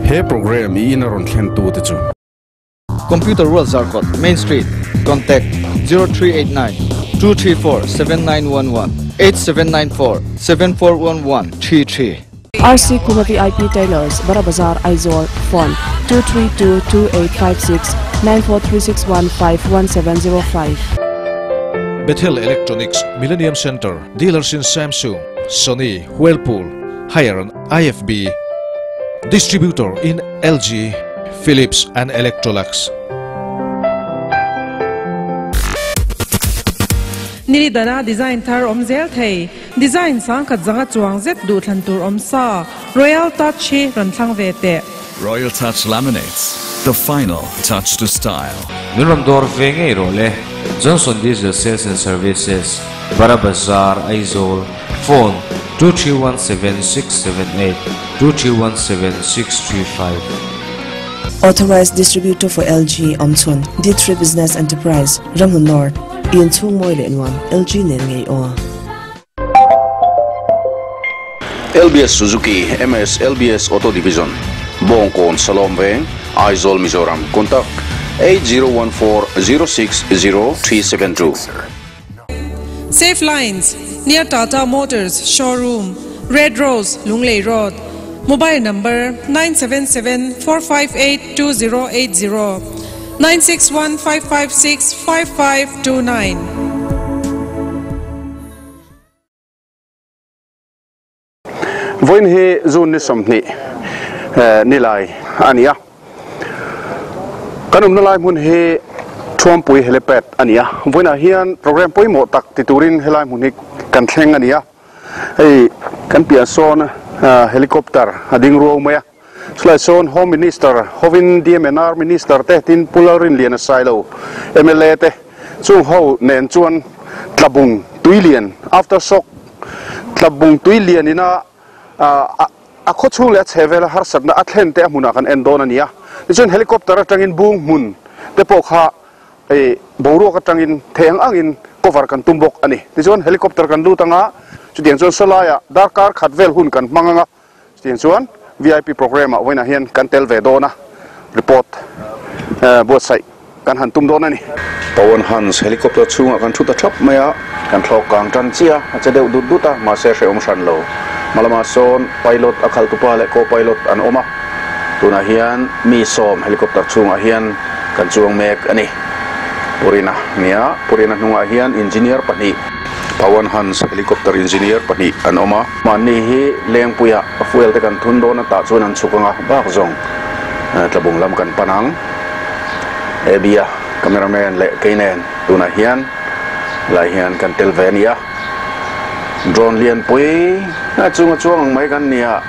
He program i in a rawn thlen tu te chu. Computer World Zarkawt, Main Street, Contact, 0389 234 7911 8794 7411 33. RC Khuma VIP Tailors, Bara Bazar, Aizawl, Phone, 232 2856 94361 51705. Bethel Electronics, Millennium Centre, Dealers in Samsung, Sony, Whirlpool, Haier and IFB, Distributor in LG, Philips and Electrolux. Nili dana design thar awm zel thei. Design 1500 chuang zet duhthlan tur awm sa. Royal Touch hi rawn thlang ve teh. Royal Touch Laminates, the final touch to style. Min rawn dawr ve ngei rawh le. Johnson Diesel Sales and Services, Bara Bazar, Aizawl, Phone, 2317678, 2317635. Authorized Distributor for LG awmchhun, D3 Business Enterprise, Ramhlun North, In chhung mawi leh nuam, LG nen ngei aw. LBS Suzuki MS LBS Auto Division, Bawngkawn Salawm Veng, Aizawl Mizoram, Contact, 8014060372. Safe Lines, Near Tata Motors Showroom, Red Rose, Lunglei Road, Mobile Number, 977 458 2080, 961 556 5529. Vawiin hi June ni 20 nilai a ni a. Kan awmna lai hmun hi Thuampui Helipad a ni a. Vawiinah hian program pawimawh tak ti turin helai hmun hi kan thleng a ni a. Hei kan piah sawn helicopter a ding ruau mai a. Chulai sawn Home Minister hovin DMNR Minister te tin Pu Lalrinliana Sailo mla te chung ho nen chuan Tlabung Tuilian after shock Tlabung Tuilian ina a khaw chhung leh a chhe vela harsatna a thlen te a hmunah kan en dawn a ni a. Tichuan helicopter atangin bung hmun te pawh kha boruak atangin thei ang angin cover kan tum bawk a ni. Tichuan helicopter kan lut anga chutiang chuan sawlaiah darkar khat vel hun kan hmang anga chutiang chuan VIP programme ah vawiinah hian kan tel ve dawn a, report buatsaih kan han tum dawn a ni. Pawan Hans helicopter chhungah kan thu ta thap mai a, kan thlawk kang tan chiah a, a che deuh dut dut a, mahse hrehawm hran lo. Hma lamah sawn pilot a khaltupa leh co-pilot an awm a, tunah hian mi sawm helicopter chhungah hian kan chuang mek a ni. Purina nia, Purina hnungah hian engineer pahnih, Pawan Hans helicopter engineer pahnih an awm a. Mahni hi Lengpuia fuel te kan thun dawn a tah chuan an chhuk ang a, bak zawng Tlabung lam kan pan ang. Abby-a cameraman leh kei nen tunah hian lai hian kan tel ve a ni a. Drone lianpui a chunga chuang ang mai kan ni a,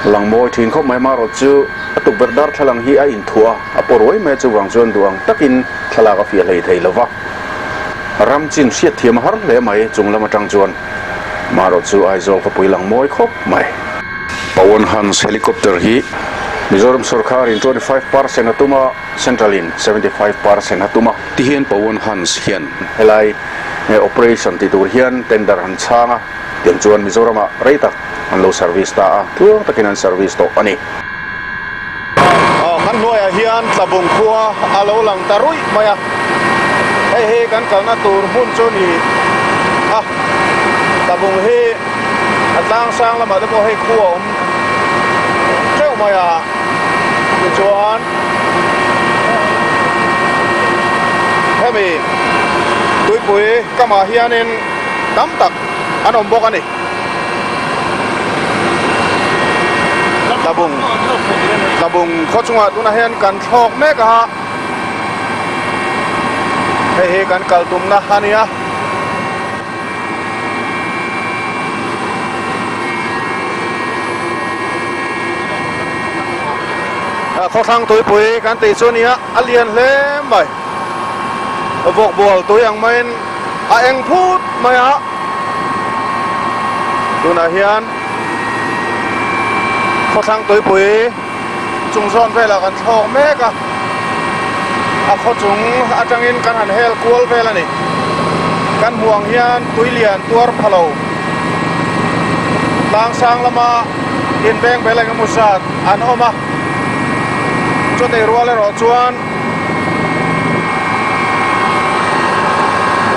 lang mawi thin khawp mai marawh chu a tukverh darthlalang hi a inthuah a, a pawh ruai mai a chuvang chuan duh ang takin thlalak a fiah hlei thei lo va. Ram chin hriat thiam a har hle mai chung lam atang chuan marawh chu Aizawl khawpui lang mawi khawp mai. Pawan Hans helicopter hi Mizoram sorkar in 25% a tum a, Central in 75% a tum a. Tihian Pawan Hans hian helai operation ti tur hian tender han chhang a, tiang chuan Mizoram ah rei tak an lo service ta a, tluang takin an service tawh a ni. Kan hnuaiah hian Tlabung khua a lo lang ta ruih mai a, hei hi kan kalna tur hmun chu ni a, Tlabung hi a tlang sang lamah te pawh hei khua a awm teuh mai a, tichuan hemi tuipui kamah hianin tam tak an awm bawk a ni. Tlabung Tlabung khaw chungah tunah hian kan thlawk mek a, hei hi kan kal tumna a ni a. Khawthlang tuipui kan tih chu a ni a, a lian hle mai. Vawk bual tui ang maiin a eng phut mai a. Tunah hian khawthlang tuipui chung zawn velah kan thlawk mek a, a khaw chung atangin kan han hel kual vel a ni. Kan hmuh ang hian tui lian tuar pha lo tlang sang lama inbeng bel engemaw zat an awm a. Chutei rual erawh chuan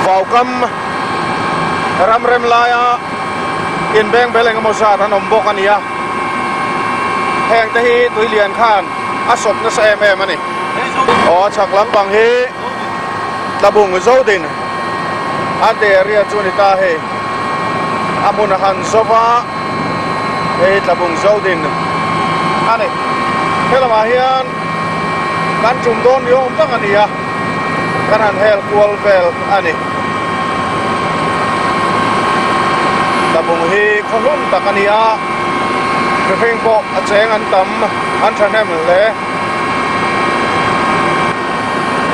vaukam ram rem laia inbeng bel engemaw zat an awm bawk a ni a, heng te hi tui lian khan a sawp nasa em em a ni. Aw a chhak lampang hi Tlabung Zodin a te area chu a ni ta hei, a hmun a han zawva hei Tlabung Zodin a ni. He lamah hian kan tum dawn ni awm tak a ni a, kan han hel kual vel a ni. Tlabung hi khaw hlun tak a ni a, mihring pawh a cheng an tam, an thahnem hle.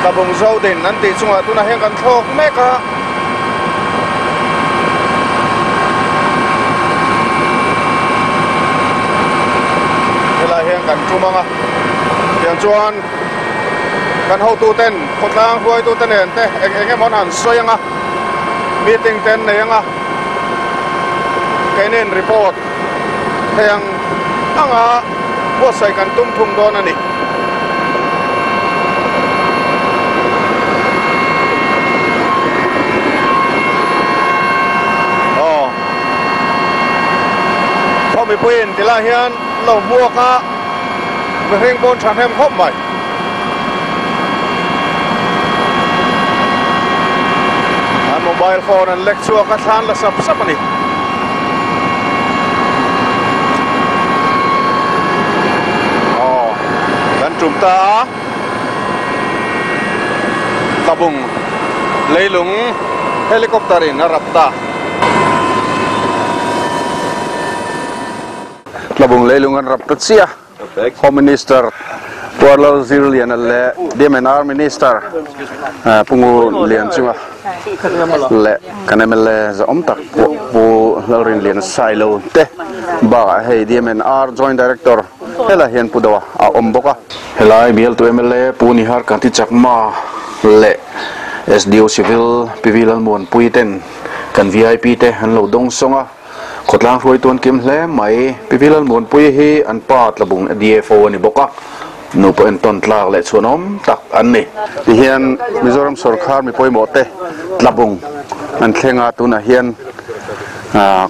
Tlabung Zodin an tih chungah tunah hian kan thlawk mek a. Helai hian kan tum ang a, tiang chuan kan hotuten khawtlang hruaitute nen te eng eng emaw an han sawi ang a, meeting te an nei ang a, keinin report thei ang ang a buatsaih kan tum thung dawn a ni. Aw khaw mipuiin ti lai hian lo hmuak a mihring pawn thahnem khawp mai. An mobile phone an lek chhuak a thlan la sap sap a ni. Aw kan tum ta a Tlabung leilung helicopter in a rap ta. Tlabung leilung an rap ta chiah. Home Minister Puarlal Zirliana leh DMNR Minister Pu Ngu Lian chunga leh kan mla zahawm tak Pu Lalrinliana Sailo te bakah hei DMNR Joint Director helai hian Pu Doa a awm bawk a. Helai bialtu mla Pu Nihar Kanti Chakma leh SDO Civil PV Lalmuanpui ten kan vip te an lo dawng sawng a. Khawtlang hruaitu an kim hle mai. Pi Lalmuanpuii hi an pa Tlabung DFO a ni bawk a, nupa entawn tlak leh chhuanawm tak an ni. Tihian Mizoram sawrkar mi pawimawh te Tlabung an thleng a, tunah hian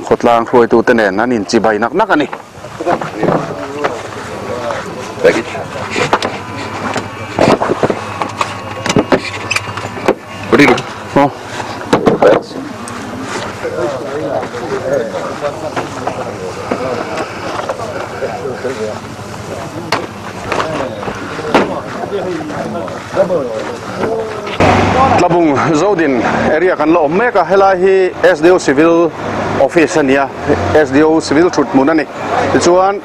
khawtlang hruaitu te nen an inchibai nak nak a ni. Tlabung Zodin area kan la awm mek a, helai hi SDO Civil Office a ni a, SDO Civil thut hmun a ni. Tichuan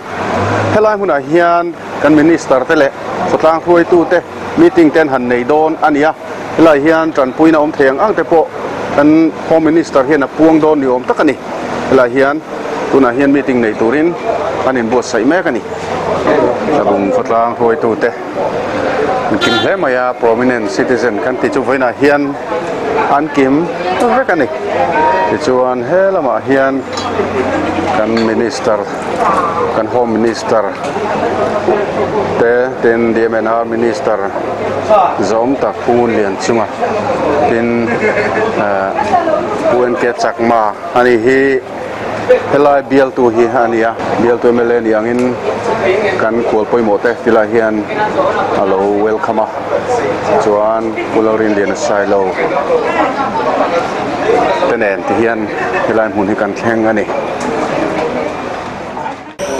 helai hmunah hian kan Minister te leh khawtlang hruaitu te meeting te an han nei dawn a ni a, helai hian tanpuina awm thei ang ang te pawh kan Home Minister hian a puang dawn ni awm tak a ni. Helai hian tunah hian meeting nei turin an inbuatsaih mek a ni. Tlabung khawtlang hruaitu te an kim hle mai a, prominent citizen kan tih chu vawiinah hian an kim vek a ni. Tichuan he lamah hian kan Minister kan Home Minister te tin DMNR Minister zawm tak Pu Ngunlian chunga tin Pu NK Chakma a ni hi helai bialtu hi a ni a, bialtu mla ni angin kan kual pawimawh te tilai hian a lo welcome a, chuan Pu Lalrinliana Sailo te nen ti hian helai hmun hi kan thleng a ni.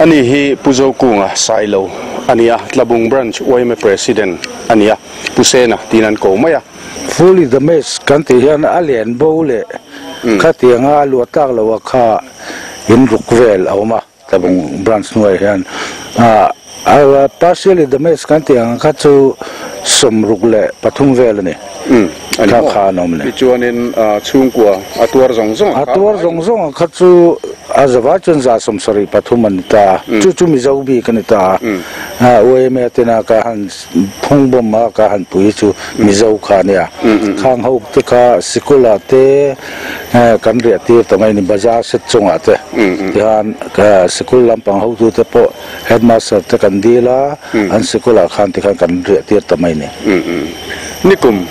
Ani hi Pu Zokunga Sailo a ni a, Tlabung Branch yma President a ni a, Pu Sena tiin an ko mai a. Fully the mess kan tih hian a len bo leh khatianga a luah tlak loh a kha in ruk vel a awm a, Tlabung Branch hnuaiah hian partially the mess kan tih ang kha chu 63 vel a ni. Kha kha an awm le. Tichuanin chhungkua a tuar zawng zawng a kha. A tuar zawng zawng a kha chu a zavai chuan 73 a ni ta. Chu chu Mizo bik a ni ta. YMA tena ka han phung bawm a ka han pui chu Mizo kha ania khang ho te kha sikul ah te kan riah tir ta mai ni bazar set chungah te tihian sikul lampang hotu te pawh headmaster te kan dil a an sikul ah khan tikhan kan riah tir ta mai ni. Nikum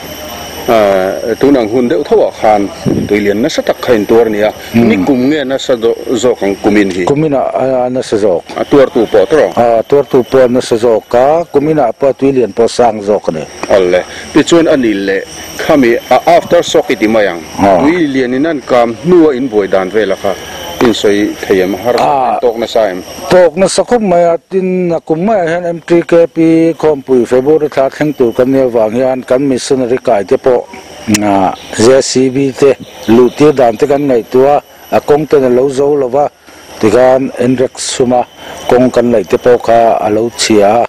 tunang hun deuh tho ah khan tuilian nasa tak kha intuar a ni a. Nikum nge nasa zawk ang kumin hi? Kumin ah nasa zawk. A tuartu pawh tawh? A tuartu pawh nasa zawk a, kumin ah pawh tui lian pawh sang zawk a ni. Awle, tichuan a ni leh khami a after shock i ti mai ang. Tui lian in an kam hnu a inbuai dan vel a kha insawi thei em? Har in tawk nasa em? Tawk nasa khawp mai a, tin a kum maiah hian MTKP khawmpui February thla thleng tur kan nih avang hian kan missionary kai te pawh JCB te luh tir dan te kan ngaihtuah a, a kawng ten a lo zo lo va, tikhan Enrek suma kawng kan laih te pawh kha a lo chhia a,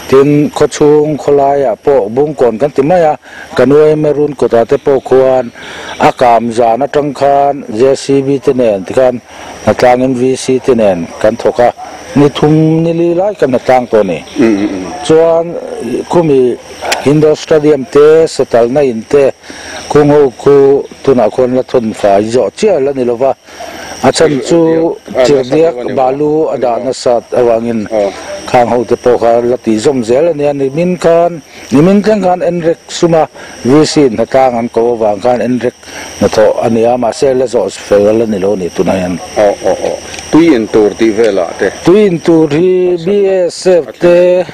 tin khawchhung khawlaiah pawh bungkawn kan ti mai a, kan yma run kawtah te pawh khuan a kam zan atang khan JCB te nen tikhan hnatlang NVC te nen kan thawk a, ni thum ni li lai kan hnatlang tawh a ni. Chuan khumi Indoor Stadium te, Setalna in te, khung ho khu tunah khuan la thawn fai zawh chiah la ni lova, a chhan chu chirhdiak balu a dah nasat avangin khang ho te pawh kha la tih zawm zel a nia. Nimin khan, nimin thleng khan Enrek suma VC in hnatlang an ko avang khan Enrek hnathawh a ni a, mahse la zawh fel a la ni lo a ni tunah hian. Aw aw aw, tui in tur tih velah te. Tui in tur hi BASF te.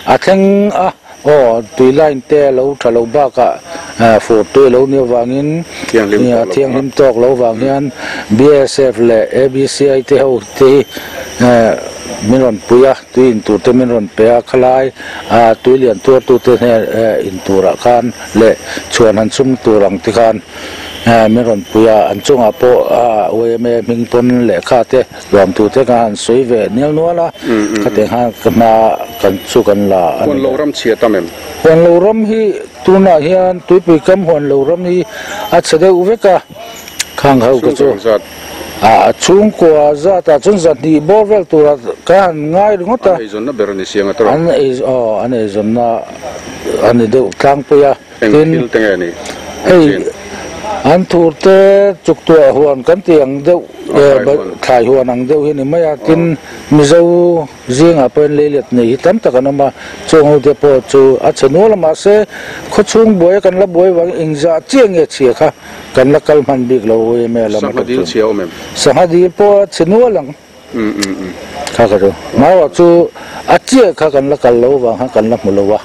A thleng a, aw, tui line te a lo tha lo bakah fur tui a lo nih avangin thianghlim tawk lo vang hian BSF leh ABCI te ho te hi min rawn pui a, tui in tur te min rawn pe a, khalai tui lian tuartu te hnen in turah khan leh chhuan han chhum tur ang te khan min rawn pui a, an chungah pawh yma hming pawn lehkha te Lawmtu te kha han sawi ve nial nual a, khatiang khan ka hma kan chu kan la a ni. Huan lo ram chhia tam em? Huan lo ram hi tunah hian tuipui kam huan lo ram hi a chhe deuh vek a, khang ho ka chu a chhungkua zatah chuan zahnih bawr vel turah ka han ngai ringawt a. An eizawnna ber a ni siang a tawrh. An ei aw an eizawnna a ni deuh tlangpui a. Eng thil te nge ni? Hei an thur te chuk tuah huan kan tih ang deuh thlai huan ang deuh hi a ni mai a, tin Mizo zingah pawhin leilet nei hi tam tak an awm a, chung ho te pawh chu a chhe nual a, mahse khawchhung buai a kan la buai vangin engzah chiah nge chhia kha kan la kal hman bik lo em e lam Sangha dil chhia awm em? Sangha dil pawh a chhe nual ang. Kha ka chu Maua chu a chiah kha kan la kal lo vang khan kan la hmu lo a.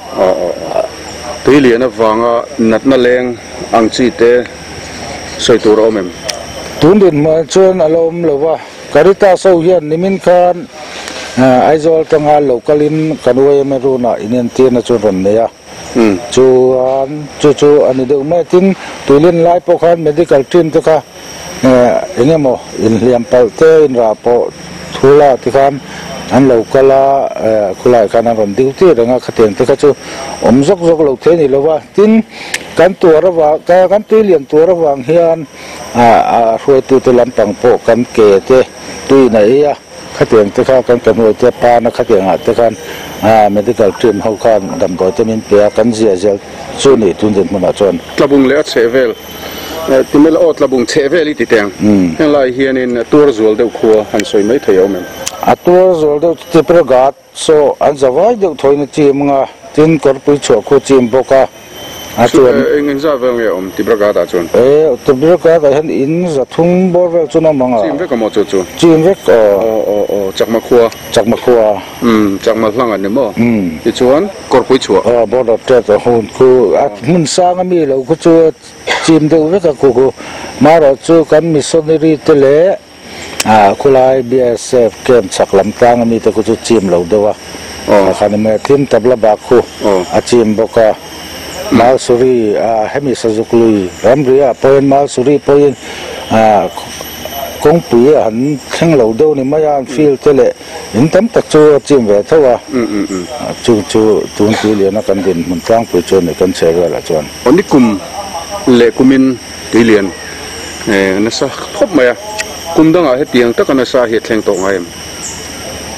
Tui lian avanga natna leng ang chi te sawi tur a awm em? Tun dinhmunah chuan a la awm lo va, Caritas ho hian nimin khan Aizawl atanga lo kalin kan YMA runah inentirna chu rawn nei a. Chuan chu chu a ni deuh mai a, tin tuilin lai pawh khan medical team te kha eng emaw inhliam palh te inrah pawh thu la ti khan an lo kal a, khulaiah khan an rawn duty reng a, khatiang te kha chu awm zawk zawk lo thei a ni lo va, tin kan tuar avang kan tuilian tuar avang hian a hruaitute lampang pawh kan ke te tuiin a ei a. Khatiang te kha kan ka hnuai te pana khatiang ah te khan medical team ho khan damdawi te min pe a, kan zia zel chu ni tun dinhmun ah chuan. Tlabung leh a chheh vel Timela aw tlabung chheh vel i ti teng heng lai hianin a tuar zual deuh khua han sawi mai thei a awm em? A tuar zual deuh chu Tipragat saw an zavai deuh thawiin a chim ang a, tin kawrpui chhuah khu chim bawk a. A chuan. Eng eng zat vel nge awm Tibragad ah chuan? E, Tibragad ah hian in za thum bawr vel chuan awm ang a. Chim vek a maw chu chu? Chim vek aw. Aw aw aw, Chakma khua. Chakma khua. Umm, Chakma hlang an ni maw? Umm. Tichuan, Kawrpui chhuah. Aw, border trade a hun khu, a hmun sang a mi lo khu chu a chim deuh vek a khu khu. Marawh chu kan missionary te leh Ah khulai BSF camp chhak lam tlang ami te khu chu chim lo deuh a, kha khan emaw a thim tabla bak khu a chim bawk a, Malsuri ah hemi Sazuk lui ramri ah pawhin Malsuri pawhin ah kawngpui a han thleng lo deuh ni mai a, an field te leh in tam tak chu a chim ve tho a, chung chu tun tui lian a kan dinhmun tlangpui chu a ni kan chhe velah chuan. Aw nikum leh kumin Tui lian nasa khawp mai a, kum dangah hetiang taka nasa hi a thleng tawh ngai em?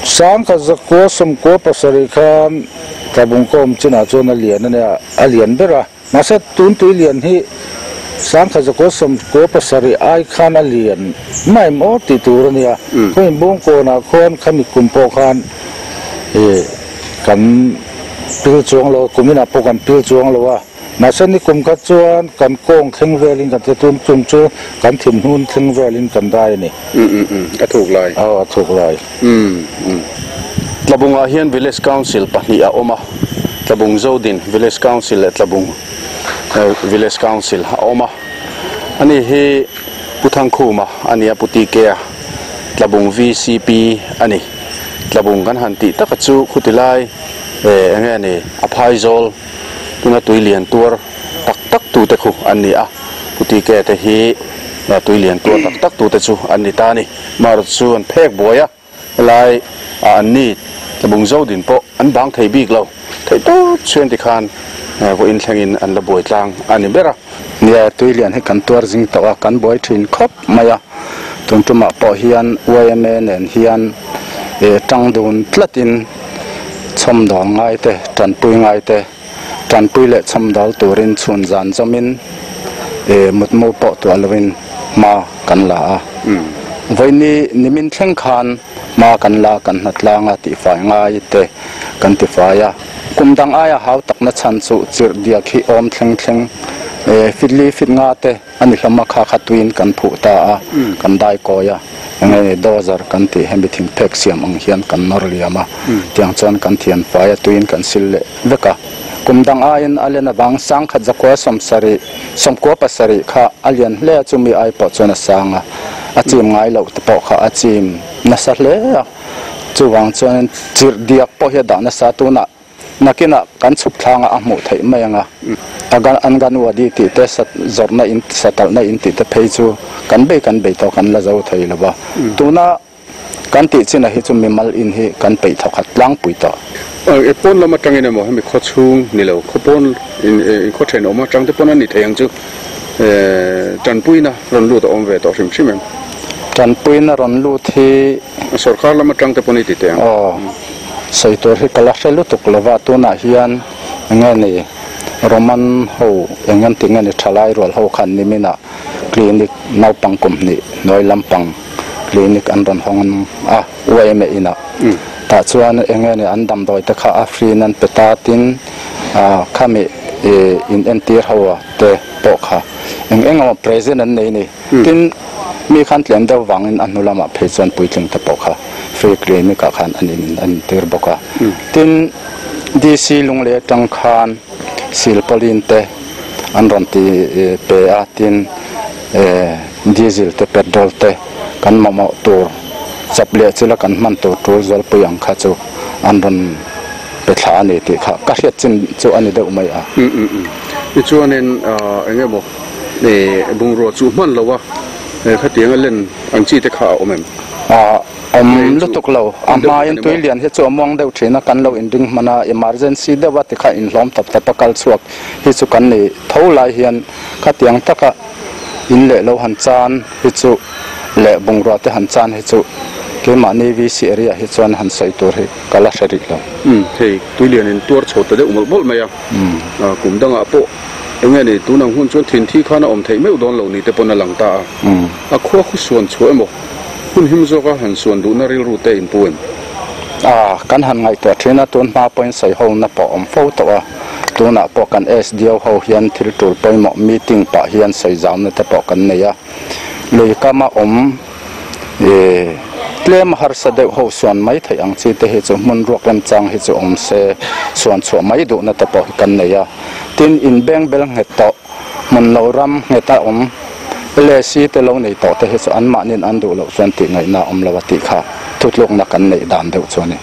Sang khat zakua sawmkua pasarih khan Tlabung ka awm chinah chuan a lian a nia, a lian ber a. Mahse tun tui lian hi sang khat zakua sawmkua pasarih ai khan a lian mai maw tih tur a nia. Khawin Bungkawnah khuan khami kum pawh khan ih kan pil chuang lo a, kum inah pawh kan pil chuang lo a. Mahse ni kum khat chuan kan kawng thleng velin kan ti tum tum chu kan thinhnun thleng velin kan dai a ni. A thuk lai. Aw a thuk lai. Tlabungah hian Village Council pahnih a awm a, Tlabung Zodin Village Council leh Tlabung Village Council a awm a. Ani hi Pu Thangkhuma a ni a, Pu TK-a Tlabung VCP a ni. Tlabung kan han tih taka chu khuti lai eng nge ni a phaizawl. Tuna tui lian tuar tak tak tute khu an ni a, Pu TK te hi tui lian tuar tak tak tute chu an ni ta a ni. Mar chu an phek buai a, helai ah an ni Tlabung Zodin pawh an bang thei bik lo, theih tawp chhuan tikhan vawiin thlengin an la buai tlang a ni ber a. Nia, tui lian hi kan tuar zing tawh a, kan buai thin khawp mai a, tun tumah pawh hian yma nen hian tang dun tlatin chhawmdawl ngai te, tanpui ngai te, tanpui leh chhawmdawl turin chhun zan zawmin mutmu pawh tuah loin hma kan la a. Vawiini nimin thleng khan hma kan la, kan hnatlang a, tihfai ngai te kan tifai a. Kum dang aia hau takna chhan chu chirh diak hi awm thleng thleng fitli fit nga te A ni hlawm a, kha kha tuin kan phuh ta a, kan dai kawi a, eng nge ni dozer kan tih hemi thingphek siam ang hian kan nawr liam a, tiang chuan kan thian fai a, tuin kan sil leh vek a. Kum dang aiin a len avang sangkhat zakua sawmsarih, sawmkua pasarih kha a lian hle a, chumi ai pawh chuan a sang a, a chim ngai loh te pawh kha a chim nasa hle a, chuvang chuan chirh diak pawh hi a dah nasa tunah. Nakinah kan chhuk thlangah a hmuh theih mai ang a, Anganwadi tih te, zawrhna in, satalhna in tih te phei chu kan bei kan bei tawh kan la zo thei lo va. Tuna kan tih chinah hi chu mimal in hi kan peih thawkhat tlangpui tawh. E pawn lam atangin emaw hemi khaw chhung ni lo, khaw pawn in khaw thenawm atang te pawn a ni thei ang chu tanpuina rawn lut a awm ve tawh hrim hrim em? Tanpuina rawn lut hi. Sorkar lam atang te pawn i ti teh ang. Aw. Sawi tur hi ka la hre lutuk lova, tunah hian enge ni Roman ho eng an tih nge ni thalai rual ho khan niminah clinic naupang kum hnih hnuai lampang clinic an rawn hawng a yma inah tah chuan enge ni an damdawi te kha a free in an pe ta tin khami in entir ho a te pawh kha eng eng emaw present an nei ni tin mi khan tlem deuh vangin a hnu lamah phei chuan puitling te pawh kha free clinic ah khan an in an tir bawk a. Tin, DC Lunglei atang khan silpaulin te an rawn ti pe a, tin diesel te petrol te kan mamawh tur chawp leh chila kan hman tur tul zualpui ang kha chu an rawn pe thla a ni tih kha ka hriat chin chu a ni deuh mai a. Tichuanin eng emaw bungrua chu hman lo a, khatianga len ang chi te kha a awm em? A awm lutuk lo. A hmain tui lian hi chu a muang deuh thin a, kan lo inring hman a, emergency deuh a tikha inhlawm tawp tawp a kal chhuak hi chu kan ni tho lai hian khatiang taka in leh lo han chan hi chu leh bungrua te han chan hi chu keimahni VC area hi chuan han sawi tur hi ka la hre rih lo. Umm hei tui lian in tuar chho ta deuh mawlh mawlh mai a, kum dangah pawh eng nge ni tun ang hun chuan thinthi khan a awm theih meuh dawn lo ni te pawn a lang ta a, a khua khu suan chhuah emaw Hun him zawka han suan duhna rilru te in pu em? A, kan han ngaihtuah thin a, tun hma pawhin sawi hona pawh awm fo tawh a, tunah pawh kan SDO ho hian thil tul pawimawh meeting pah hian sawi zauna te pawh kan nei a, lui kama awm ih tlem harsa deuh ho suan mai theih ang chi te hi chu hmun ruak remchang hi chu awm se suan chhuah mai duhna te pawh hi kan nei a, tin inbeng bel nghet tawh. Hmun lo ram ngheta awm LAC te lo nei tawh te hi chu anmahniin an duh loh chuan tih ngaihna a awm lo a tih kha thutlukna kan neih dan deuh chu a ni.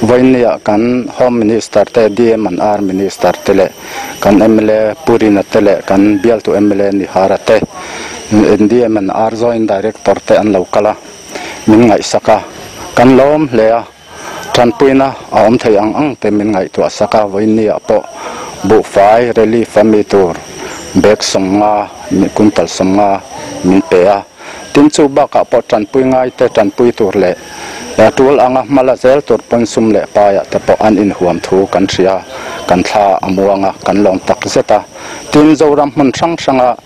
Vawinia kan Home Minister te, DM and R Minister te leh kan mla Pu Rina te leh kan bialtu mla Nihara te, DM and R Joint Director te an lo kal a, min ngaihsak a, kan lawm hle a. Tanpuina a awm thei ang ang te min ngaihtuah sak a, vawiinniah pawh buhfai relief a mi tur bag 50, quintal 50 min pe a. Tin chu bakah pawh tanpui ngai te tanpui tur leh tul anga hmala zel tur pawn sum leh paiah te pawh an inhuam thu kan hria, kan thla a muang a, kan lawm tak zet a. Tin Zoram hmun hrang hranga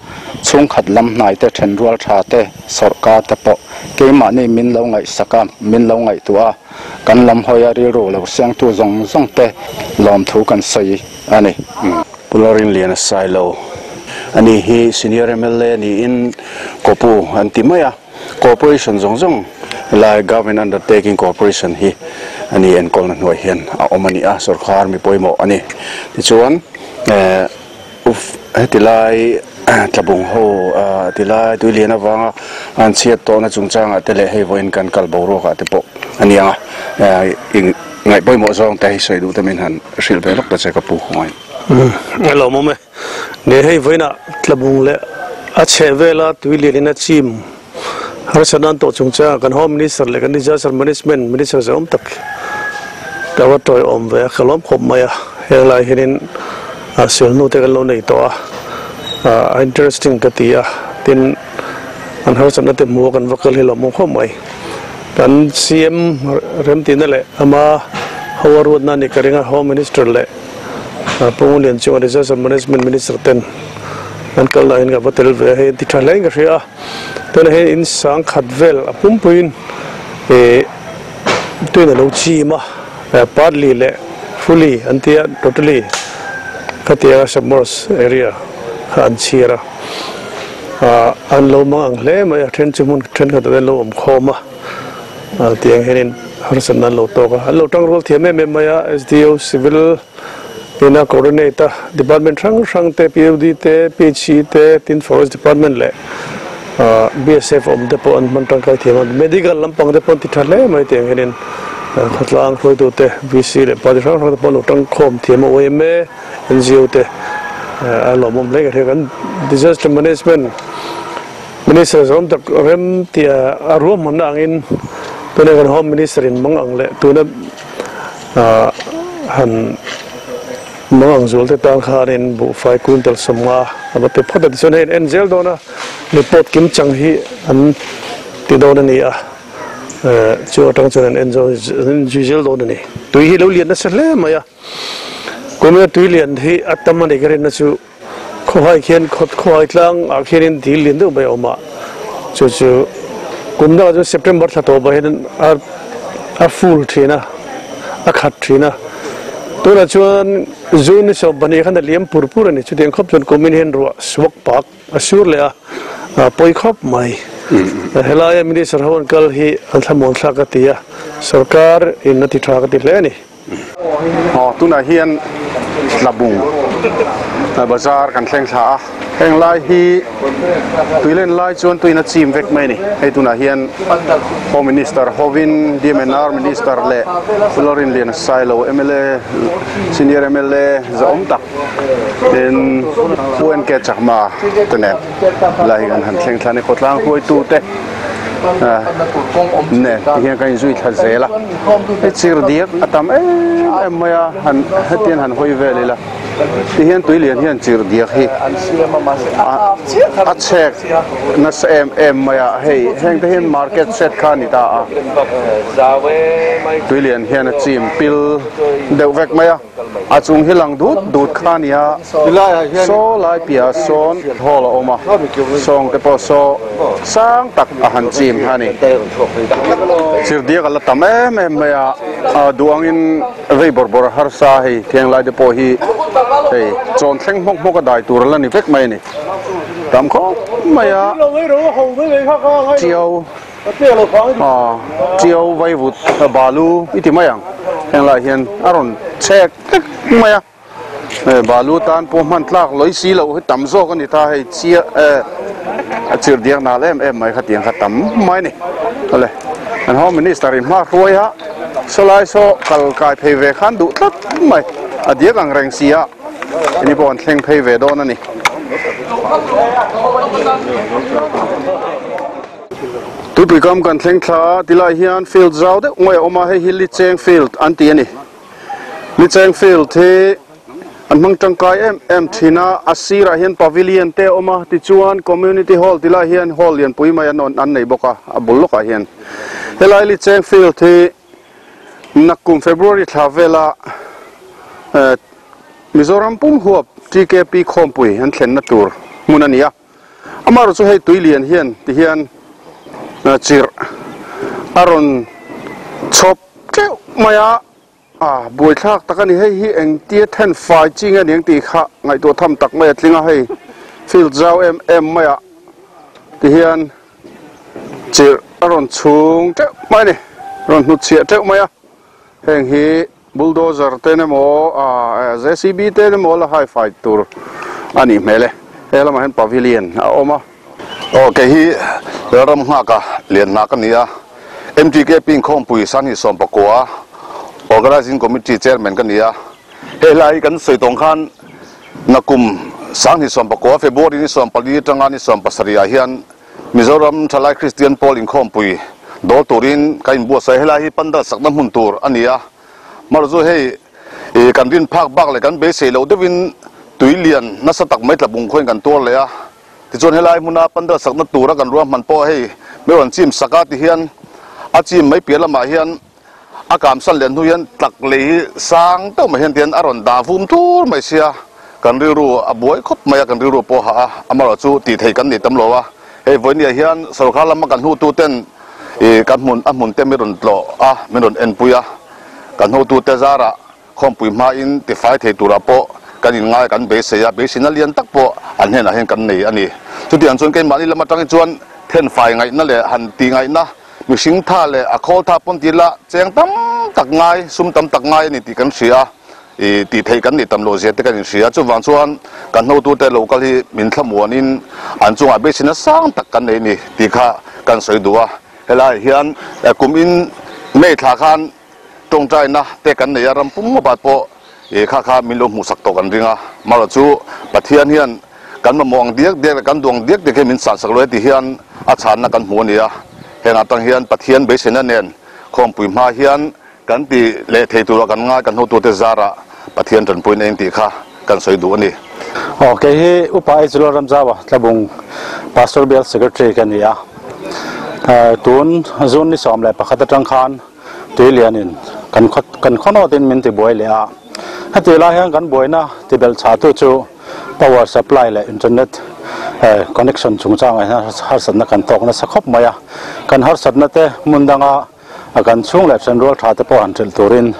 chhungkhat lam hnai te thenrual tha te sawrhkar te pawh keimahni min lo ngaihsak a, min lo ngaihtuah a, kan lam hawi a rilru lo siangtu zawng zawng te lawmthu kan sawi a ni. Pu Lalrinliana Sailo a ni hi Senior mla niin Kopu an ti mai a, Corporation zawng zawng lai Government Undertaking Corporation hi a ni enkawlna hnuai hian a awm a ni a, sawrkar mi pawimawh a ni. Tichuan heti lai tlabung ho ti lai tuilian avanga an chhiat tawhna chungchangah te leh hei vawiin kan kal boruakah te pawh a ni ang a, ngaih pawimawh zawng te hei sawi duh te min han hrilh ve lawk ta che ka pu khawngaih. A lawmawm e. Nge hei vawiinah tlabung leh a chheh vela tuilianin a chim harsat nan tawh chungchangah kan Home Minister leh kan Disaster Management Minister zawm tak ka va tawiawm ve a, ka lawm khawp mai a. Heng lai hianin silhnu te kan lo nei tawh a, a interesting ka ti a, tin an harsatna te hmuh a kan va kal hi lawmawm khawp mai. Kan CM remtihna leh ama ho a ruatna a nih ka ring a, Home Minister leh Pu Ngulian chunga Disaster Management Minister ten an kal lah hian ka va tel ve a, hei an ti tha hle in ka hria a, tunah hian in sang khat vel a pumpuiin ih tuin a lo chim a, partly leh fully an ti a, totally khatianga submerged area kha an chhir a, ah an lo mang ang hle mai a, then chu hmun thenkhat ah te an lo awm khawm a. Tiang hianin harsatna an lo tawk a, an lo tangrual thiam em em mai a, SDO, Civil ina coordinate a, department hrang hrang te, PUD te, PHE te, tin Forest Department leh BSF awm te pawh an hman tangkai thiam a, medical lampang te pawh an ti tha hle mai tiang hianin khawtlang hruaitu te, VC leh party hrang hrang te pawh an lo tangkhawm thiam a, yma, NGO te a lawmawm hle ka hria kan disaster management Minister zawm tak rem tia a ruahmanna angin tuna kan Home Minister in mang ang leh tuna han mang ang zual te tan khanin buhfai quintal sawmnga a va pe phawt a tichuan hei an en zel dawn a report kim chang hi an ti dawn a ni a chu atang chuan an en zui zel dawn a ni. Tui hi lo lian nasa hle mai a kumina tui lian hi a tam a ni ka rinna chu. Khawhai khian khawhai tlang ah khianin dil lian deuh mai a awm a, chu chu kum dangah chuan September thla tawpah hian a a full thin a, a khat thin a, tunah chuan June ni 12 khan a liam pur pur a ni, chutiang khawp chuan kumin hian ruah suak pak a sur leh a, a pawi khawp mai. Helaia Minister ho an kal hi an thlamuan thlak ka ti a, sorkar in a ti tha ka ti hle a ni. Aw tunah hian Tlabung bazar kan thleng thla a, heng lai hi tuilen lai chuan tuin a chim vek mai a ni. Hei tunah hian Home Minister hovin DMNR Minister leh Pu Lalrinliana Sailo mla Senior mla zahawm tak tin Pu NK Chakma te nen lai hi kan han thleng thla a ni. Khawtlang hruaitute nen tihian kan inzui thla zel a. Hei chir diak a tam em em mai a han hetiang han hawi vel ila tihian tui lian hian chir diak hi a chhek nasa em em mai a hei heng te hian market set kha a ni ta a tui lian hian a chim pil deuh vek mai a. A chung hi lang dut dut kha a nia, saw lai piahah sawn hall a awm a, sawng te pawh saw sang tak a han chim a ni. Chirdiak a la tam em em mai a, a duh angin vei bawrh bawrh a harsa a hei thiang lai te pawh hi hei chawn thleng hmawk hmawk a dai tur a la ni vek mai a ni. Tam khawp mai a, chiau. Chiau vaivut balu i ti mai ang heng lai hian a rawn chhek vek mai a balu tan pawh hman tlak lawi si loh hi tam zawk a ni ta hei chia a chirh diak nal em em mai kha tiang kha tam mai a ni awle kan home minister in hma hruai a sawlai saw kal kai phei ve khan duh tlat mai a diak ang reng si a ini pawh an thleng phei ve dawn a ni. Tuipui kam kan thleng thla a, tilai hian field zau deuh mai a awm a, hei hi Licheng field an ti a ni. Licheng field hi An hmang tangkai em em thin a, a sirah hian pavilion te a awm a, tichuan community hall ti lai hian hall lianpui mai an an nei bawk a, a bul lawkah hian. Helai Licheng field hi Nakkum February thla vela Mizoram pum huap TKP khawmpui an thlenna tur hmun a ni a. Amaherawhchu chu hei tui lian hian ti hian chirh a rawn chhawp teuh mai a, a buaithlak tak a ni. Hei hi engtia then fai chi nge ni ang tih kha ngaihtuah tham tak mai a tling a, hei field zau em em mai ah ti hian chirh a rawn chhung teuh mai a ni, rawn hnutchhiah teuh mai a, heng hi bulldozer ten emaw ah JCB ten emaw la hai fai tur a nih hmel e, he lamah hian pavilion a awm a. Aw kei hi Lalram nghaka lian hna ka ni a, MTKP inkhawmpui Sanhnih Sawmpakua Organising Committee Chairman ka ni a, hei hlai hi kan sawi tawng khan Nakum Sanghnih Sawmpakua February ni 14 atanga ni 17 ah hian Mizoram Thalai Kristian Pawl inkhawmpui dawl turin ka inbuatsaih. Helai hi pandal sakna hmun tur a ni a, marawh chu hei kan rin phak bak leh kan beisei loh deuhin tui lian nasa tak mai tlabung khuain kan tuar leh a. Tichuan helai hmuna pandal sakna tura kan ruahman pawh hei mi rawn chim sak a tihian a chim mai piah lamah hian A kamsan leh hnu hian tlak lei hi sang deuh mai hian tihian a rawn dah vum thur mai sia, kan rilru a buai khawp mai a, kan rilru pawh a hah a, amaherawhchu tih theih kan nih tam lo a, hei vawinia hian sorkar lama kan hnutu ten ih kan hmun a hmun te min rawn tlawh a, min rawn enpui a, kan hotu te zarah khawmpui hmain tifai thei turah pawh kan inngai kan beisei a, beiseina lian tak pawh an hnenah hian kan nei a ni. Chutiang chuan keimahni lam atangin chuan thenfai ngaihna leh han tih ngaihna, Mihring tha leh a khawl tha pawn tih lah cheng tam tak ngai, sum tam tak ngai a ni tih kan hria a, ih tih theih kan nih tam loh zia te kan inhria. Chuvang chuan kan hotute lo kal hi min thlamuanin an chungah beiseina sang tak kan nei a ni tih kha kan sawi duh a. Helaiah hian kum in May thla khan tawngtaina te kan nei a, ram pum ngawt pawh ih kha kha min lo hmuhsak tawh kan ring a. Marawh chu Pathian hian Kan mamawh ang diak diak leh kan duh ang diak diak hi min chhansak lo e tih hian a chhanna kan hmu a ni a. Heng atang hian Pathian beiseina nen khawmpui hma hian kan ti leh thei turah kan ngai kan hotute zarah Pathian tanpuina eng tih kha kan sawi duh a ni. Aw, kei hi Upa Aizawl Ramzaua Tlabung Pastor Bial Secretary ka ni a. Tun June ni 11 atang khan tui lianin kan kan khawnawtin min tibuai leh a. Heti lai hian kan buaina tibelh chhahtu chu Power supply leh internet connection chungchangah hian harsatna kan tawk nasa khawp mai a, kan harsatna te hmun danga kan chhung leh thenrual tha te pawh han hrilh turin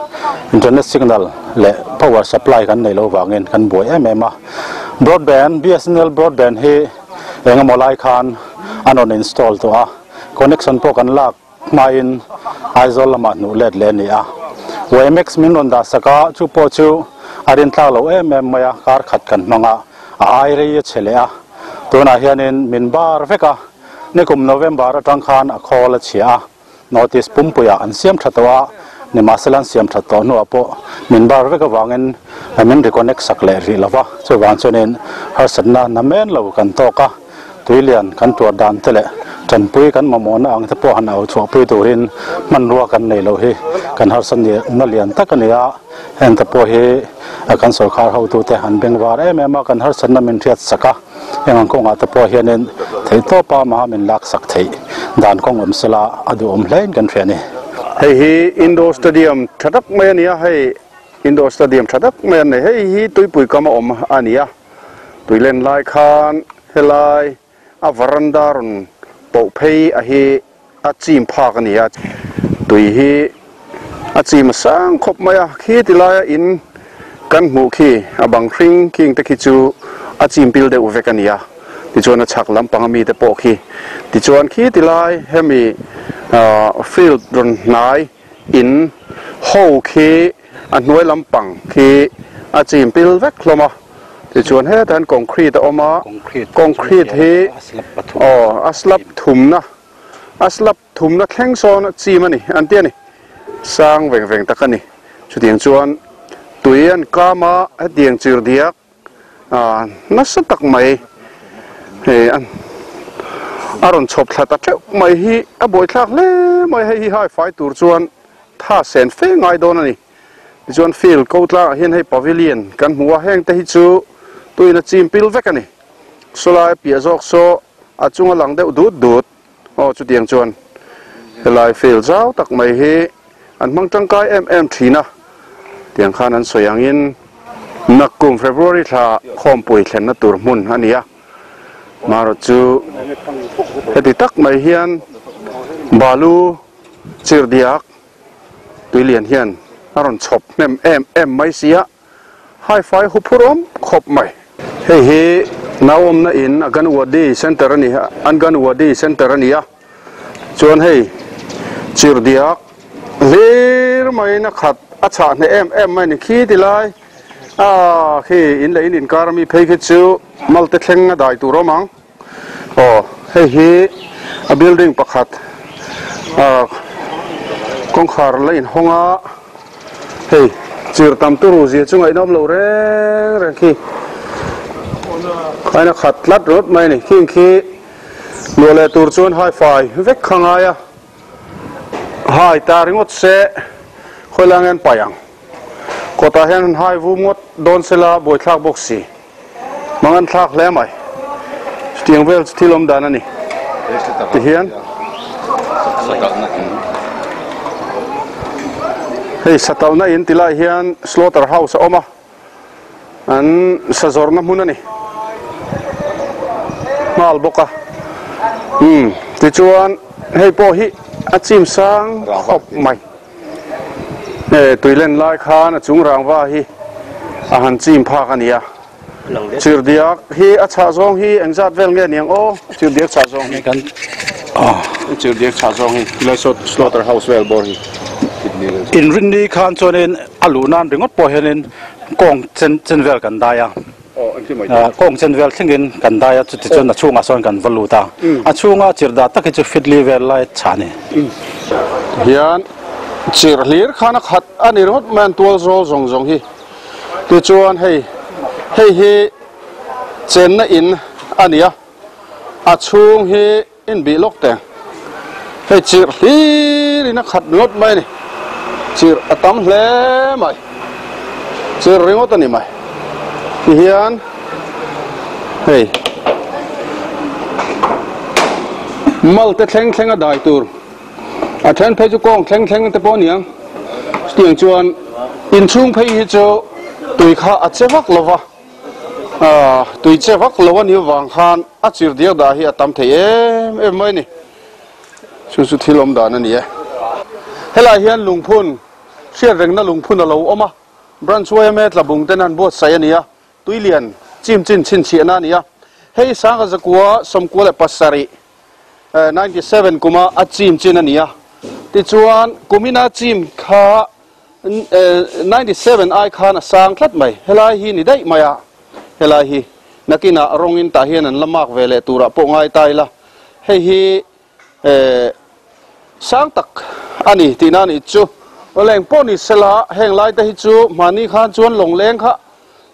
internet signal leh power supply kan neih loh vangin kan buai em em a. Broadband, BSNL broadband hi eng emaw lai khan an rawn install tawh a, connection pawh kan lak hmain Aizawl lamah hnuh let leh a ni a. WiMAX min rawn dah sak a, chu pawh chu a rintlak lo em em mai a, kar khat kan hmang a, a ai rei a chhe leh a. Tunah hianin min bar vek a, nikum November atang khan a khawl a chhia a, notice pumpuiah an siam tha tawh a, nimahsela an siam that tawh hnuah pawh min bar vek avangin min reconnect sak leh rih lo va, chuvang chuanin harsatna namen lo kan tawk a. Tuilian kan tuar dan te leh tanpui kan mamawhna ang te pawh han au chhuahpui turin hmanrua kan nei loh hi kan harsa na lian tak a ni a, heng te pawh hi kan sorkar hotute an bengvar em em a, kan harsatna min hriat sak a, heng ang kawngah te pawh hianin theihtawpa maha min lak sak theih dan kawng awm sela a duhawm hlein kan hria a ni. Hei hi Indoor Stadium tha tak mai a ni a, hei Indoor Stadium tha tak mai a ni, hei hi tuipui kam a awm a ni a. Tuilen lai khan helai a varanda rawn poh phei a hi a chim phak a ni a, tui hi a chim a sang khawp mai a, khi ti laia in kan hmuh khi a bang hring khing te khi chu a chim pil deuh vek a ni a, tichuan a chhak lampang ami te pawh khi tichuan khi ti lai hemi field rawn hnai in ho khi a hnuai lampang khi a chim pil vek hlawm a tichuan hetah hian concrete a awm a concrete hi aw a slab thumna a slab thumna thleng sawn a chim a ni an ti a ni sang veng veng tak a ni chutiang chuan tui an kam a hetiang chirhdiak ah nasa tak mai hei a a rawn chhawp thla ta teuh mai hi a buaithlak hle mai hei hi hai fai tur chuan tha sen fe ngai dawn a ni. Tichuan field ko tlangah hian hei pavilion kan hmu a, heng te hi chu tuin a chim pil vek a ni. Sawlai piah zawk saw a chunga lang deuh dut dut. Aw chutiang chuan helai field zau tak mai hi an hmang tangkai em em thin a, tiang khan an sawi angin nakkum February thla khawmpui thlenna tur hmun a ni a. Marawh chu heti tak mai hian balu chirhdiak tuilian hian a rawn chhawp hnem em em mai si a, haifai huphur awm khawp mai. Hei hi nauawmna in Anganwadi Centre a ni a, Anganwadi Centre a ni a, chuan hei chirhdiak hlir maiin a khat a chhah hneh em em mai a ni khi ti lai a khi in leh in inkar ami phei khi chu malte thleng a dai tur awm ang. Aw hei hi a building pakhat ah kawngkhar la inhawng a hei chir tam turu zia chu ngaihnawm lo reng reng khi khain a khat tlat rawt mai a ni khing khi luah leh tur chuan hai fai vek kha ngai a hai ta ringawt se khawi lai nge an paih ang kawtah hian han hai vum ngawt dawn sela buaithlak bawk si. Mang an thlak hle mai. Chutiang vel chu thil awm dan a ni. Tihian hei satalna in ti lai hian slaughter house a awm a, an sa zawrhna hmun a ni nghal bawk a. Umm tichuan hei pawh hi a chim sang khawp mai. He tuilen lai khan a chung rangva hi a han chim phak a ni a. Chirhdiak hi a chhah zawng hi engzat vel nge niang aw? Chirhdiak chhah zawng hi kan Chirhdiak chhah zawng hi tilai slaughter house vel bawr hi. Inrinni khan chuanin a luh nan ringawt pawh hianin kawng chen chen vel kan dai a. Kawng chen vel thlengin kan dai a, chutichuan a chhungah sawn kan va lut a. A chhunga chirh dah tak hi chu fitli vel lai chhah a ni. Hian chirh hlir khan a khat a ni ringawt mai an tual zawl zawng zawng hi. Tichuan hei hei hi chenna in a ni a, a chhung hi inbih lawk teng. Hei chirh hlir in a khat ringawt mai a ni. Chirh a tam hle mai. Chirh ringawt a ni mai. Ti hian hei mal te thleng thleng a dai tur. A then phei chu kawng thleng thleng te pawh a ni ang. Chutiang chuan inchhung phei hi chu tui kha a che vak lo va. Tui che vak lo a nih avang khan a chir diak dah hi a tam thei em em mai a ni. Chu chu thil awm dan a ni e. Helai hian lungphun, hriat rengna lungphun a lo awm a, Branch yma tlabung ten an buatsaih a ni a, tuilian chim chin chhinchhiahna a ni a. Hei Sangha zakua 97, 97 kuma a chim chin a ni a. Tichuan kumina chim kha 97 ai khan a sang tlat mai. Helai hi ni daih mai a, helai hi nakinah rawngin tah hian an la mak ve leh turah pawh ngai ta ila. Hei hi sang tak a ni tihna a nih chu. Leng pawh ni sela heng lai te hi chu hmani khan chuan lawngleng kha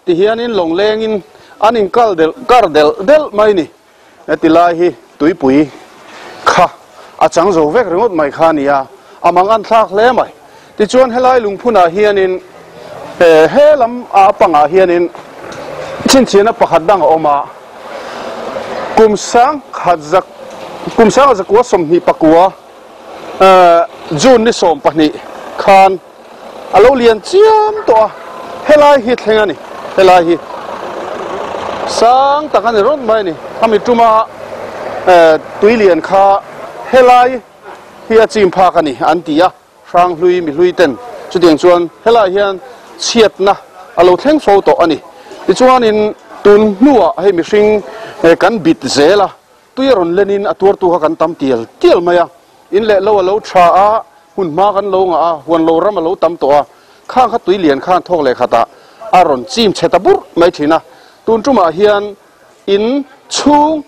ti hianin lawnglengin an inkal delh kar delh delh mai ni. Heti lai hi tuipui kha a chang zo vek ringawt mai kha a ni a, a mang an thlak hle mai. Tichuan helai lungphunah hianin he lam a pangah hianin chhinchhiahna pakhat dang a awm a, kum sang khat zak kum sanga zakua 24 June ni 12 khan a lo lian chiam tawh a, helai hi thleng a ni, helai hi sang tak a ni rawt mai a ni, khami tuma tui lian kha helai hi a chim phak a ni an ti a, hrang hlui mi hlui ten chutiang chuan helai hian chhiatna a lo thleng fo tawh a ni, tichuanin tun hnuah hei mihring kan bit zel a, tui a rawn lenin a tuartu kha kan tam tial tial mai a, in leh lo a lo tha a, hun hma kan lo ngah a, huan lo ram a lo tam tawh a, khang kha tui lian khan thawk leh khatah a rawn chim chhe ta burh mai thin a, tun tumah hian in chhung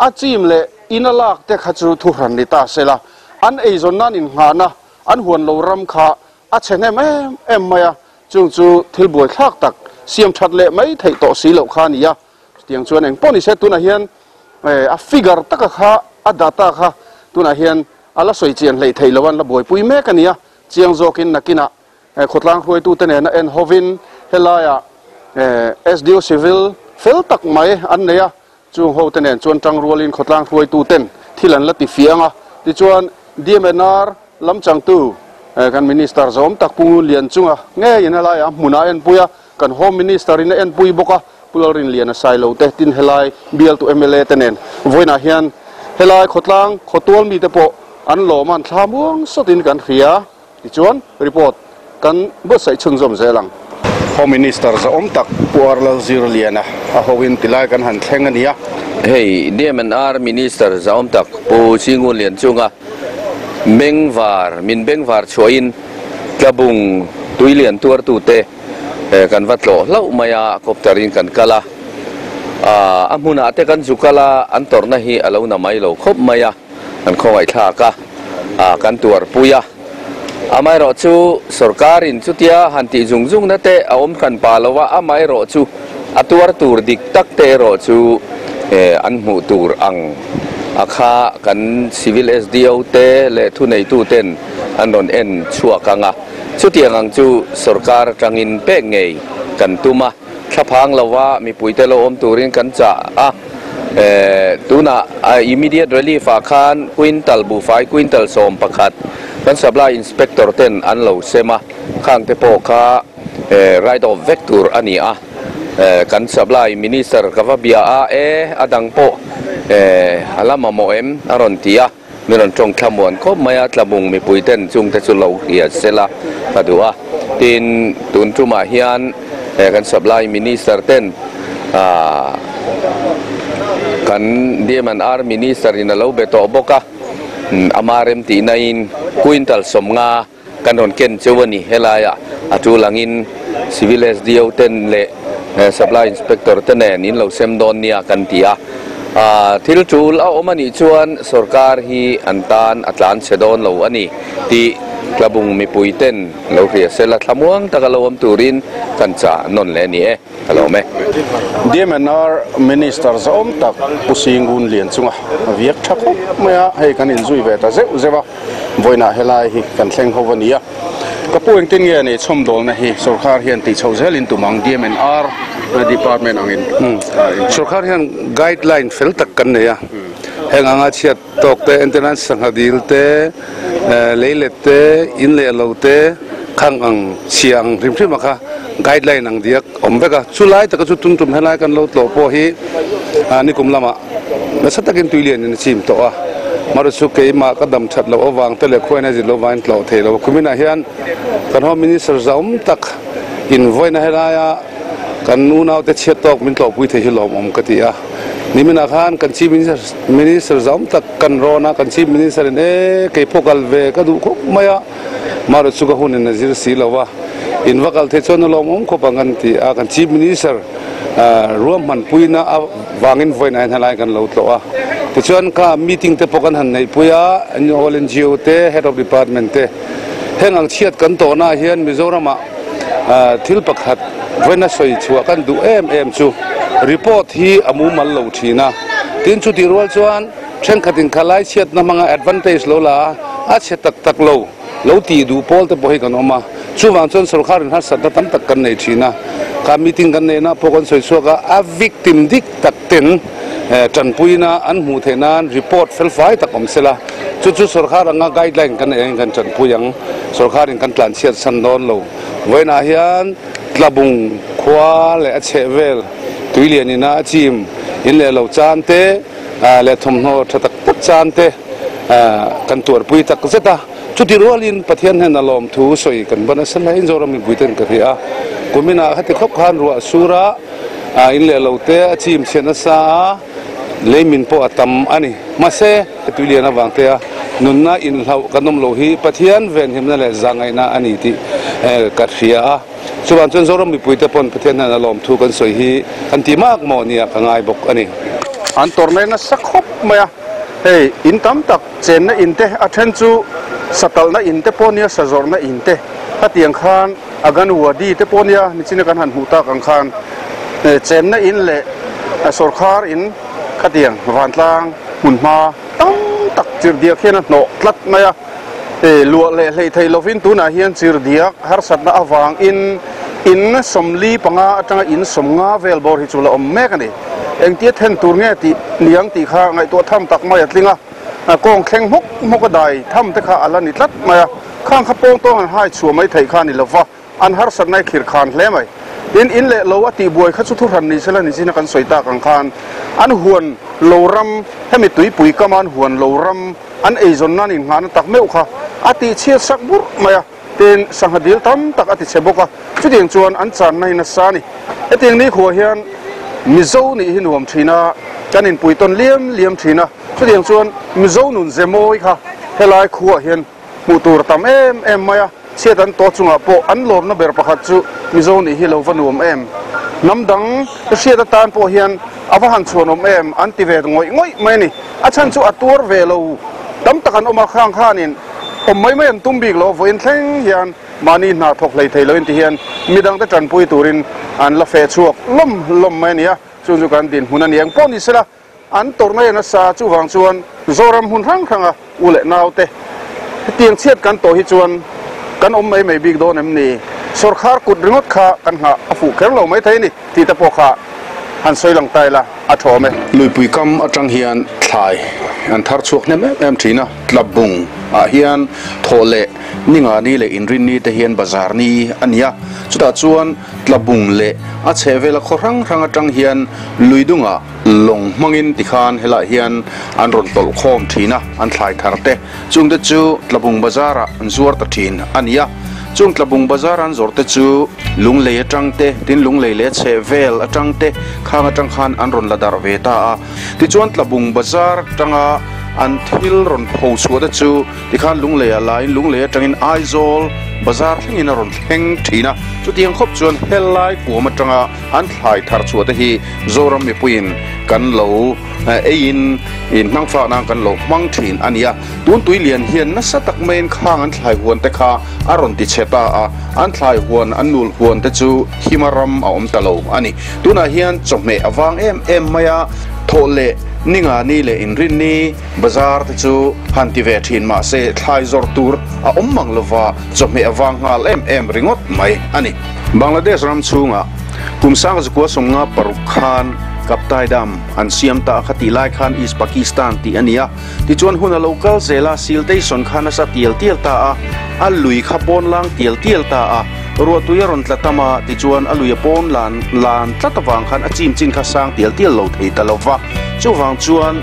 a chim leh in a lak te kha chu thuhran ni ta se la, an eizawn nan innghahna an huan lo ram kha a chhe hnem em em mai a, chung chu thil buaithlak tak siam that leh mai theih tawh si loh kha a ni a. Chutiang chuan eng pawh ni se tunah hian a figure taka kha a data kha tunah hian a la sawi chian hleih theih lo a, an la buaipui mek a ni a, chiang zawkin nakinah Khawtlang hruaitute nena en hovin helaiah SDO Civil fel tak mai an nei a, chung hote nen chuan tangrualin khawtlang hruaituten thil an la ti fiang a. Tichuan DMNR lam changtu kan Minister zawm tak Pu Ngunlian chunga ngeiin helaiah hmunah a enpui a, kan Home Minister in a enpui bawk a, Pu Lalrinliana Sailo te tin helai bialtu mla te nen vawiinah hian helai khawtlang khawtual mite pawh an lawm a, an thla muang sawtin kan hria. Tichuan, report kan buatsaih chhunzawm zel ang. Home Minister zahawm tak Pu Arlal Zirliana a hoin tilai kan han thleng a ni a. Hei DMNR Minister zahawm tak Pu Chingun Lianchunga bengvar min bengvar chhuahin Tlabung tuilian tuartute kan va tlawh hlauh mai a, copter in kan kal a, a hmunah te kan zu kal a, an tawrhna hi a lo na mai lo khawp mai a. An khawngaihthlak a, kan tuarpui a. Amaherawhchu sorkarin chutia han tih zung zungna te a awm hran pah lo a, amaherawhchu a tuar tur dik tak te erawh chu an hmuh tur ang a kha kan Civil SDO te leh thuneitu ten an rawn en chhuak ang a. Chutiang ang chu sorkar atangin pek ngei kan tum a. Thlaphang lova mipuite lo awm turin kan chah a, tunah immediate relief ah khan quintal buhfai quintal 11 kan supply inspector ten an lo sem a, khang te pawh kha write off vek tur a ni a, kan supply minister ka va bia a, e a dang pawh a la mamawh em a rawn ti a. Mi rawn tawng thlamuan khawp mai a, Tlabung mipui ten chung te chu lo hria sela ka duh a. Tin, tun tumah hian he kan Supply Minister ten aah kan DMNR Minister in a lo be tawh bawk a, ama remtihna in quintal 50 kan rawn ken cheu a ni. Helaiah a tul angin Civil SDO ten leh Supply Inspector te nen in lo sem dawn nia kan ti a. Thil tul a awm a nih chuan sorkar hi an tan a tlan chhe dawn lo a ni tih Tlabung mipui ten lo hria sela thlamuang taka lo awm turin kan chah nawn leh a ni e. Ka lawm e. DMNR Minister zahawm tak Pu Singun Lian chunga viak tha khawp mai a, hei kan inzui ve ta zeuh zeuh a, vawiinah helai hi kan thleng ho a ni a. Ka pu engtin nge nei chhawmdawlna hi sorkar hian tih chho zelin tum ang DMNR Department angin. Sorkar hian guideline fel tak kan nei a, heng anga chhiat tawk te, entirnan sangha dil te, leilet te, in leh lo te, khang ang chhia ang hrim hrim a kha guideline ang diak awm vek a. Chu lai taka chu tum tum helai kan lo tlawh pawh hi nikum lamah nasa takin tui lian in a chim tawh a. Maru chu keimah ka dam that loh avang te leh khuain a zir loh vangin tlawh thei lo. Kuminah hian kan Home Minister zahawm tak in vawiina helaia kan unaute chhiat tawk min tlawhpui thei hi lawmawm ka ti a. Niminah khan kan Chief Minister Minister zahawm tak kan rawn a, kan Chief Minister in e kei pawh kal ve ka duh khawp mai a, maru chu ka hun in a zir si lo a, in va kal thei chuan a lawmawm khawp ang kan ti a, kan Chief Minister ruahmanpuina avangin vawiin ah hian helai kan lo tlawh a, tichuan kha meeting te pawh kan han neihpui a, all NGO te, Head of Department te, heng ang chhiat kan tawhna ah hian Mizoramah Thil pakhat vawiina sawi chhuah kan duh em em chu report hi a mumal lo thin a, tin chutih rual chuan thenkhat in khalai chhiatna hmanga advantage lo la a, a chhe tak tak lo lo tih duh pawl te pawh hi kan awm a, chuvang chuan sorkar in harsatna tam tak kan nei thin a, kha meeting kan neihna pawh kan sawi chhuak a, a victim dik tak ten tanpuina an hmuh theih nan report felfai tak awm sela, chu chu sorkar anga guideline kan neih angin kan tanpui ang. Sorkarin kan tlanchhiat san dawn lo. Vawiinah hian Tlabung khua leh a chheh vel tuilian ina a chim in leh lo chan te leh thawmhnaw tha tak tak chan te kan tuarpui tak zet a. Chuti rualin Pathian hnena lawmthu sawi kan ban a sel hlaiin Zoram mipuiten ka hria a. Kuminah khati khawp khan ruah sura in leh lo te a chim chhiat nasa a, leimin pawh a tam a ni. Mahse, tuilian avang te a nunna inhlauh kan awm lo hi Pathian venhimna leh zahngaihna a ni tih ka hria a. Chuvang chuan Zoram mipuite pawn Pathian hnena lawmthu kan sawi hi kan ti mak maw nia ka ngai bawk a ni. An tawrh nasa khawp mai a, hei in tam tak chenna in te a then chu satalhna in te pawh nia sazawrhna in te hetiang khan Aganwadi te pawh nia nichina kan han hmuh tak ang khan chenna in leh sawrkhar in khatiang vantlang hmunhma tam tak chirhdiak hian a hnawh tlat mai a. Luah leh hleih theih lovin tunah hian chirdiak harsatna avangin in 45 atanga in 50 vel bawr hi chu la awm mek a ni. Engtia then tur nge tih niang tih kha ngaihtuah tham tak mai a tling a, kawng thleng hmawk hmawk a dai tham te kha a la ni tlat mai a, khang kha pawng tawng an hai chhuah mai theih kha a ni lova, an harsatna hi thlir khan hle mai. Tin, in leh lo a tihbuai kha chu thuhran ni sela ni zina kan sawi tak ang khan an huan lo ram, hemi tuipui kama an huan lo ram, an eizawn nan inngahna tak meuh kha a tihchhiat sak burh mai a, tin, sangha dil tam tak a tichhe bawk a, chutiang chuan an channa hi nasa a ni. Hetiang nikhua hian Mizo nih hi nuam thin a, kan inpui tawn liam liam thin a, chutiang chuan Mizo nun ze mawi kha helai khuaah hian hmuh tur a tam em em mai a, chhiat an tawh chungah pawh an lawmna ber pakhat chu Mizo nih hi lo va nuam em. Hnam dang hriat atan pawh hian a va han chhuanawm em an ti ve ngawih ngawih mai a ni. A chhan chu a tuar ve lo tam tak an awm a, khang khanin awm mai mai an tum bik lo, vawiin thleng hian mahni hna thawk hlei thei loin ti hian midangte tanpui turin an la feh chhuak lawm lawm mai a ni a, chu chu kan dinhmun a ni. Engpawh ni sela an tawrhna hian a sa, chuvang chuan Zoram hmun hrang hranga u leh naute hetiang chhiat kan tawh hi chuan kan awm mai mai bik dawn em ni? Sawrkhar kut ringawt kha kan nghah a fuh kher lo mai thei a ni tih te pawh kha han sawi lang ta ila a thawm e. Luipui kam atang hian thlai an thar chhuak hnem em em thin a, Tlabung ah hian thawh leh ninga ni leh inrin ni te hian bazar ni a ni a, chutah chuan Tlabung leh a chhehvela khaw hrang hrang atang hian Luidungah lawng hmangin tikhan helaiah hian an rawn tawlh khawm thin a, an thlai thar te. Chungte chu Tlabung Bazar-ah an zuar ta thin a ni a. Chung Tlabung Bazar an zawrh te chu Lunglei atang te, tin Lunglei leh chheh vel atang te khang atang khan an rawn la darh ve ta a. Tichuan Tlabung Bazar atanga an thil rawn pho chhuah te chu tikhan Lungleiah laiin Lunglei atangin Aizawl Bazar thlengin a rawn thleng thin a. Chutiang khawp chuan helai kuam atanga An thlai thar chhuah te hi Zoram mipuiin kan lo eiin in hnangfak nan kan lo hmang thin a ni a. Tun tui lian hian nasa tak maiin khang an thlai huan te kha a rawn ti chhe ta a, an thlai huan an nul huan te chu hima ram a awm ta lo a ni. Tunah hian chawhmeh a vang em em mai a, thawh leh ninga ni leh inrin ni bazar te chu han ti ve thin mah se thlai zawrh tur a awm mang lova chawhmeh a vang nghal em em ringawt mai a ni. Bangladesh ram chhungah kum 1926 khan Kaptai Dam an siam ta a, khatih lai khan East Pakistan tih a ni a. Tichuan hun a lo kal zel a, siltation khan a sa tial tial ta a, a lui kha pawn lang tial tial ta a, ruahtui a rawn tla tam a, tichuan a lui a pawn lan lan tlat avang khan a chim chin kha sang tial tial lo thei ta lo va. Chuvang chuan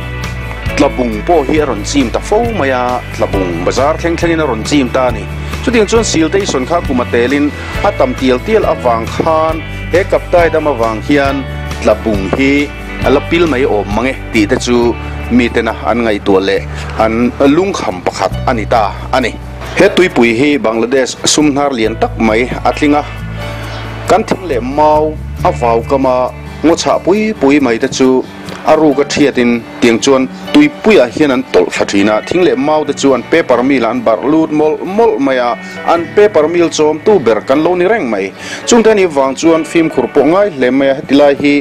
Tlabung pawh hi a rawn chim ta fo mai a, Tlabung bazar thleng thlengin a rawn chim ta a ni. Chutiang chuan siltation kha kum a telin A tam tial tial avang khan he kaptai dam avang hian Tlabung hi a la pil mai awm mang e tih te chu mitena an ngaihtuah leh an lungkham pakhat a ni ta a ni. He tuipui hi Bangladesh sumhnar lian tak mai a tling a, kan thing leh mau a vau kama ngaw chhah pui pui mai te chu A ruk a thiatin tiang chuan tuipuiah hian an tawlh thla thin a, thing leh mau te chuan paper mill ah an barh lut mawlh mawlh mai a, an paper mill chawmtu ber kan lo ni reng mai. Chungte anih vang chuan fimkhur pawh ngai hle mai a, heti lai hi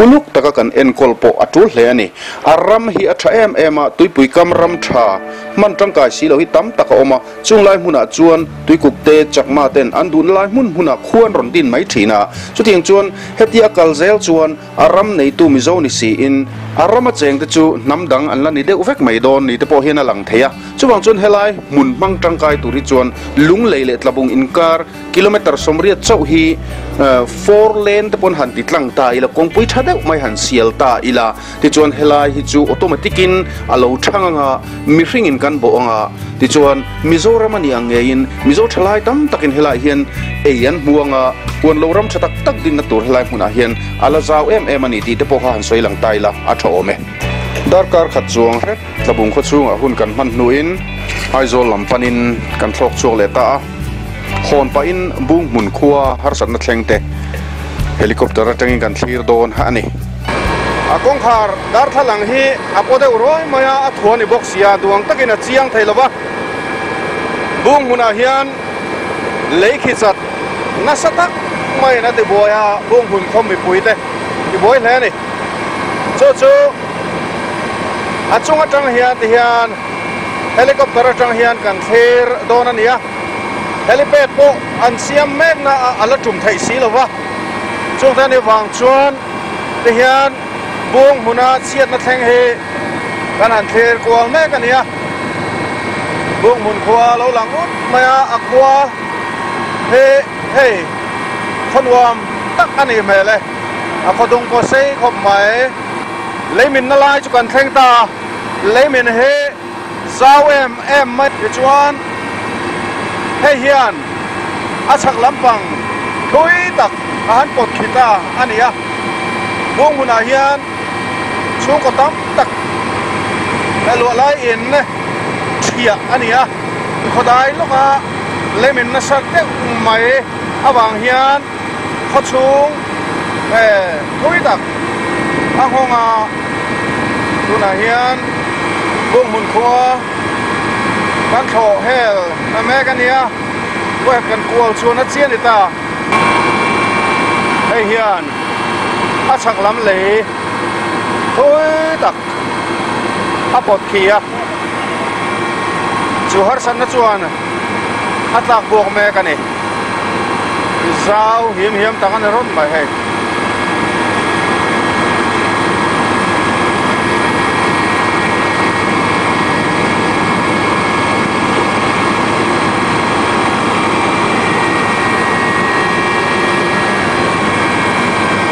uluk taka kan enkawl pawh a tul hle a ni. A ram hi a tha em em a, tuipui kam ram tha hman tangkai si lo hi tam tak a awm a, chung lai hmunah chuan tuikuk te chakma ten an duhna lai hmun hmunah khu an rawn din mai thin a, chutiang chuan hetia kal zel chuan A ram neitu Mizo ni siin a rama chengte chu hnam dang an la ni deuh vek mai dawn ni te pawh hian a lang thei a. Chuvang chuan helai hmun hmang tangkai tur hi chuan Lunglei leh Tlabung inkar kilometre 80 chauh hi four lane te pawn han ti tlang ta ila, kawngpui tha deuh mai han sial ta ila, tichuan helai hi chu automatic in a lo thang anga mihring in kan bawh anga, tichuan Mizoram a nih ang ngeiin Mizo thalai tam takin helai hian ei an hmu anga huan lo ram tha tak tak dinna tur helai hmunah hian a la zau em em a ni tih te pawh kha han sawi lang ta ila a tha awm e. Darkar khat chuang hret Tlabung khaw chhungah hun kan hman hnuin Aizawl lam panin kan thlawk chhuak leh ta a, hawn pahin bung hmun khua harsatna thleng te helicopter atangin kan thlir dawn a ni. A kawngkhar darthlalang hi a paw deuh ruai mai a, a thuah ni bawk sia, duang takin a chiang thei lo va. Bung hmunah hian lei khi chat nasa tak maiin a tibuai a, bung hmun khawm mipuite tibuai hle a ni. Chu chu a chung atang hian ti hian Helicopter atang hian kan thlir dawn a ni a, helipad pawh an siam mek na a a la tum theih si lo va, chung te ani vang chuan ti hian bung hmuna chhiatna thleng hi kan han thlir kual mek a ni a, bung hmun khua lo lang ut mai a, a khua hi hei khaw nuam tak a nih hmel e, a khaw dung pawh sei khawp mai. Leiminna lai chu kan thleng ta a, leimin hi zau em em mai tichuan hei hian a chhak lampang thui tak a han pawt khi ta a ni a, bung hmunah hian chhungkaw tam tak luah lai in thiah a ni a, khawdai lawka leimin nasa deuh mai avang hian khaw chhung thui tak a nghawng a, tunah hian bunghmun khua kan thlawh hel ta mek a nia, web kan kual chuan a chian ni ta. Hei hian a chhak lam lei thui tak a pawt khi a, chu harsatna chuan a tlak buak mek a ni. Zau hiam hiam tak a ni rawn mai hei.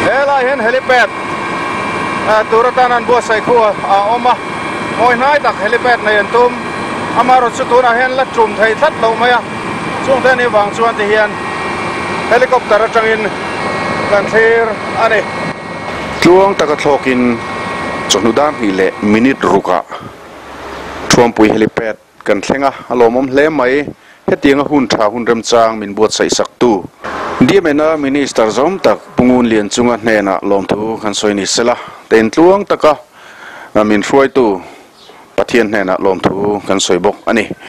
Helai hian helipad tur atan an buatsaih khu a awm a, mawi hnai tak helipad nei an tum. Amaherawhchu tunah hian la tum thei tlat loh mai a. Chung te anih vang chuan ti hian helicopter atangin kan thlir a ni. Tluang taka thlawkin chawhnu dar hnih leh minute rukah Thuampui helipad kan thleng a, a lawmawm hle mai. Hetianga hun tha hun remchang min buatsaih saktu. DMNA Minister zawm tak Pu Ngun Lian chunga hnenah lawmthu kan sawi ni sela, tein tluang taka min hruaitu Pathian hnenah lawmthu kan sawi bawk a ni.